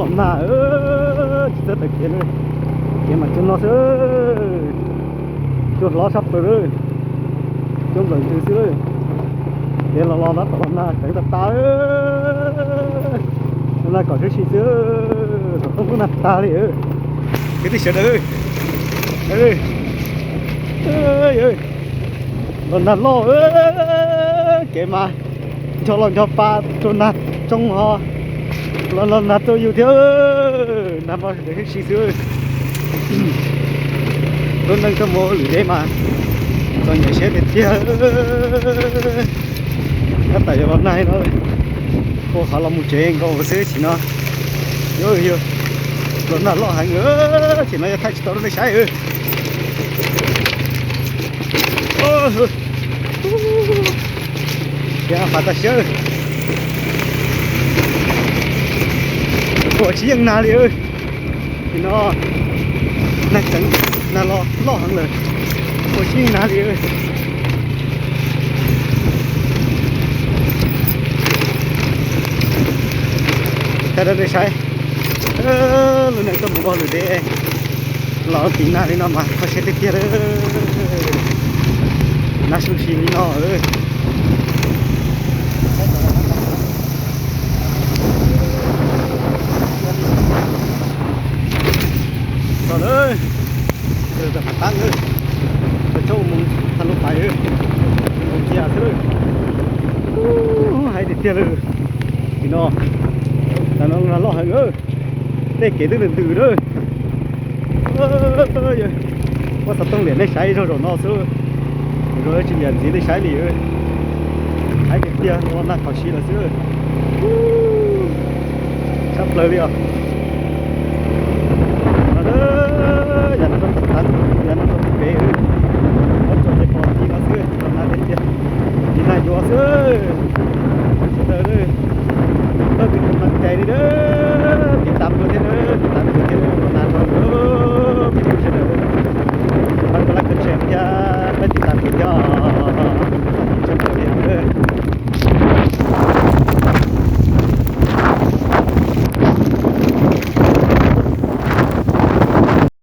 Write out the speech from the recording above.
Los nag, tsis txawj taug kev li, kev mas tsuas no xwb, cua hlob sab plaws lawm, cua nplawm ntws xwb lawm. Kev los los no tom los nag tseev tag tag, los nag kom tib si xwb, tom toob tub nag tag li. Kwv tij sawv daws, los nag loj, kev mas ncho los ncho pa rau nag tsoo ho los los nag rau yus thiab, nag mas tib si xwb. Lub neej tuaj mus ua lwm deb mas txom nyem siab tiag tiag. Tab tom yuav los nag no, ua qhov los mus tsev nkaus xwb sim no. Yog los nag loj heev, sim no yuav thaij tsis tau rau nej saib. Tias faj tag siab, ua tsis yeej nag li. Sim no nag tseev, nag los loj heev lawm, ua tsis yeej nag li. Thaij rau nej saib, lub neej tuaj mus ua lwm deb los tiv nag li no mas kho siab tiag tiag. Nag su si li no. Txog lawm, txog qab tab lawm, txog tshab mus txog lub pais, mus ntxias xwb lawm. Hais tiag tiag lawm, sim no, tam no nag loj heev, tej kev twb ntws ntws lawm. Muab xov tooj liam nej saib zog zaum no xwb, zaum tsis liam ntxiv nej saib li. Hais tiag tiag los nag kho siab lawm xwb, tshaj plaws li os.